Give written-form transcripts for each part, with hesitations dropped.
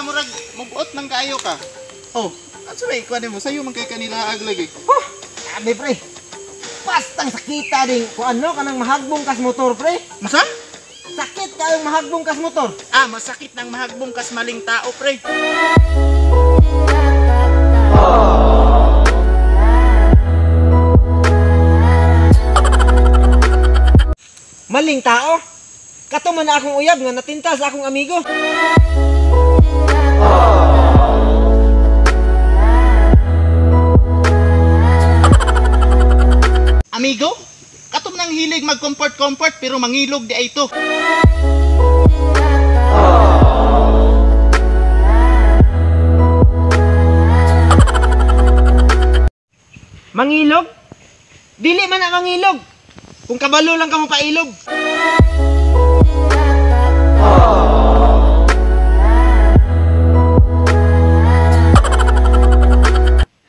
ka murag mubuot nang kaayo ka. Oh, ano ba ikuan mo? Sayo man kay kanila aglagi. Huh, grabe pre. Bastang sakita ding kung ano kanang mahagbong kas motor pre. Masa? Sakit kayong mahagbong kas motor. Ah, masakit nang mahagbong kas maling tao pre. Maling tao? Kato man na akong uyab nga natinta sa akong amigo. Amigo? Kato man ang hilig mag-comfort-comfort pero mangilog di ay ito. Mangilog? Dili man na mangilog. Kung kabalo lang ka mo pailog.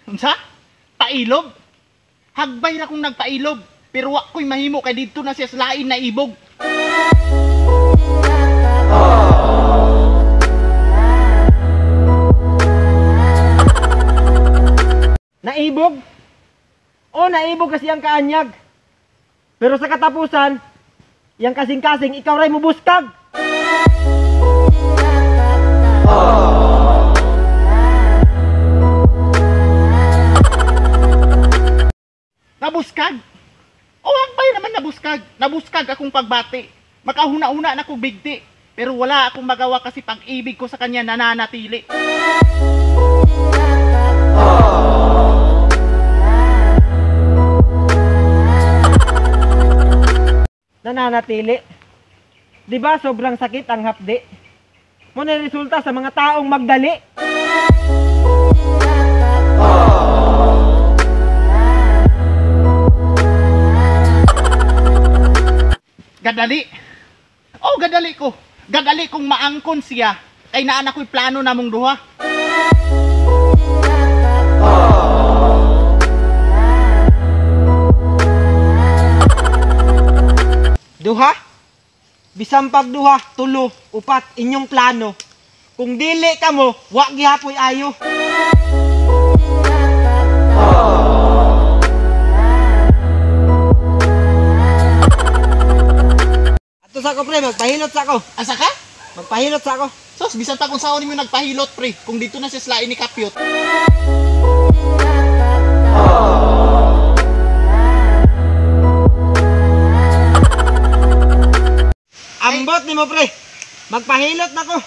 Unsa? Pailog? Hagbay ra kong nagpailob, pero wa ko'y mahimo kay didto na siya sa lain na ibog. Naibog? O naibog kasi ang kaanyag. Pero sa katapusan, yang kasing-kasing ikaw ray mubuskag. Nabuskag? O hagbay naman nabuskag. Nabuskag akong pagbati. Makahuna-una na kong bigti. Pero wala akong magawa kasi pag-ibig ko sa kanya nananatili. Nananatili. Di ba sobrang sakit ang hapdi? Mo na resulta sa mga taong magdali. Gadali. Oh, gadali ko. Gadali kong maangkon siya. Kay naan ako'y plano namong duha. Duha? Bisan pag duha, tulo, upat, inyong plano. Kung dili ka mo, wa gihapoy ayo. Ato sa ako pre, magpahilot sa ako. Asa ka? Magpahilot sa ako. Sos, bisan pa kung saan mo nagpahilot pre. Kung dito na siya sa lain ni Kapyot. Ambot nimo pre. Magpahilot na ko.